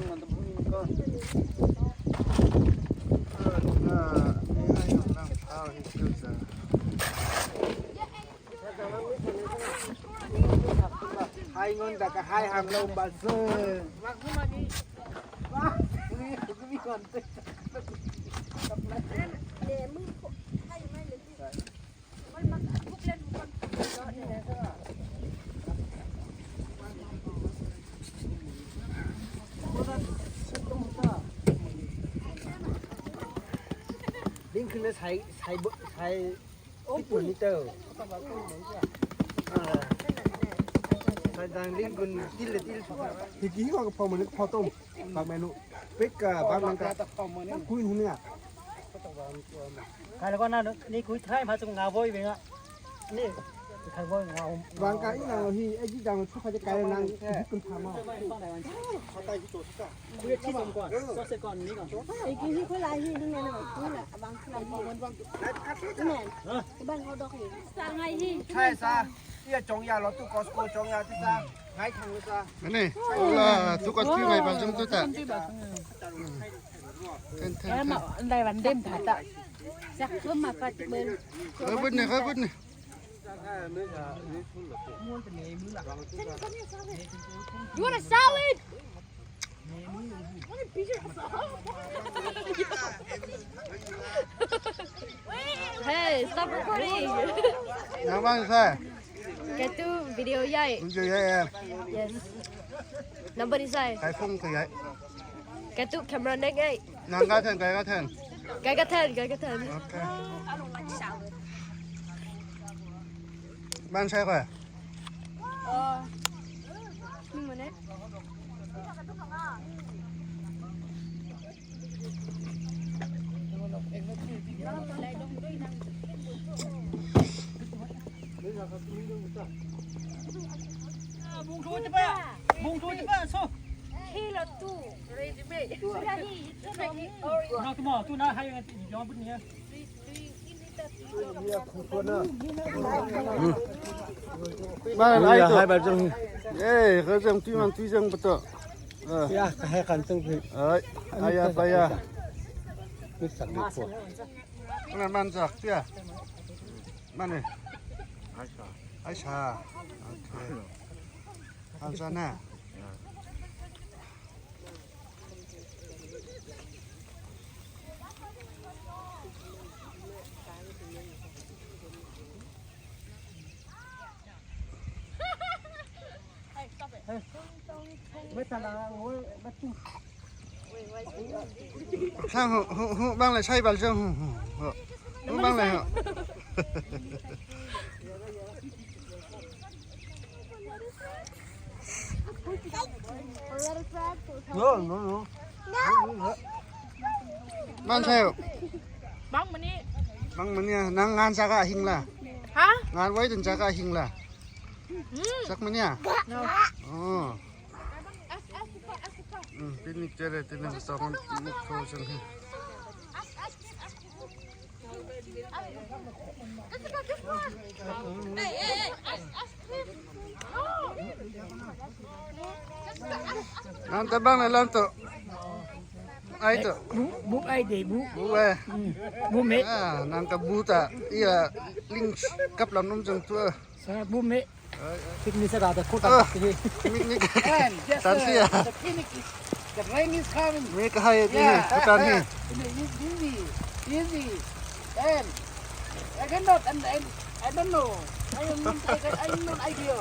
ໃຫ້ເງິນແຕ່ກໍໃຫ້ຫ້າມລົມບາເຊີ. ລິ້ງຂຶ້ນແລ້ວໃຊ້ ໃຊ້ ໃຊ້ ຕິດໂມນິເຕີ ເອີ ໃຊ້ດັງລິ້ງຂຶ້ນຕິດເລີຍ ຕິດເລີຍ. ເມື່ອກີ້ເຮົາກໍພໍມື້ນີ້ພໍຕົ້ມ ບາງເມນູ ເປັດກະບາງມັນກະ ຄຸຍຫູເໜືອ ກາຍແລ້ວກໍນັ້ນ ນີ້ຄຸຍໄທມາຈະງາໂວຍເວງອະ ນີ້ໄທໂວຍງາ ບາງກະອີ່ນາງທີ່ໄອ້ຈິດດັງ ເຂົາຈະກາຍນາງ ເປັນພາມາ ຄຸຍທີ່ສົມກ່ອນ ກໍເສຍກ່ອນນີ້ກ່ອນ ເອກີທີ່ຄົນຫຼາຍທີ່ນີ້ນະ ນີ້ລະບາງເທື່ອນີ້ແມ່ນ ທີ່ບ້ານເຮົາດອກນີ້ ສາງໄງທີ່ ໃຊ່ຊະ ເອີຍ ຈອງຢາ ລອດຕູ້ ກອສໂກ ຈອງຢາ ທີ່ຊະ ໄງທັງເລີຍຊະ ອັນນີ້ ໂອລາ ທຸກອາທິດໄງ ບາງຊ່ວງຕຸຕະ ແອມ ໄດ້ວັນເດັມ ຖາຕະ ຈັກເພີ່ມມາ ປາຕິເບິ່ງ ເອີ ເບິດນີ້ ເອີ ເບິດນີ້. You want a salad? Hey, stop recording. ນາງບ້ານໃສ? Get to video ໃຫຍ່ ວິດີໂອໃຫຍ່. Yes. ນຳບໍລິສັດ ໄກຟົງຄືໃຫຍ່ ກະຕຸກແຄມຣອນເນັກໄງ ນາງກາແທນ ໄກກາແທນ ໄກກາແທນ ໄກກາແທນ ໂອເຄ ບ້ານໃສຂ້ອຍ ເອີ ໜຶ່ງມິນິດ Aya, aya. Mana, mana sak dia? Mana? Aisyah. Aisyah. Okey. Hansana. Sang hu, hu, hu bang lai sai bal sang hu, hu, hu. Hu bang lai hu. No, no, no. Bang sai hu. Bang mani. Bang mani, nang ngan saka hing la. Ha? Ngan wai dan saka hing la. Hmm. Sak mania? No. Oh. Hmm, picnic chere tene song muk ko sang. Nang tabang na lang to. Ai to. Bu, bu ai de bu. Bu eh. Hmm. Bu me. Ah, nang ka bu ta. Iya, ling kap lam num jang tu. Sa bu me. Picnic sa da ko ta. Picnic. And just, uh, the picnic is, the rain is coming. Me ka hai ni, yeah. Bukan ni. Ini easy, easy. And I cannot, and, and I don't know. I am not, I, I am not idea.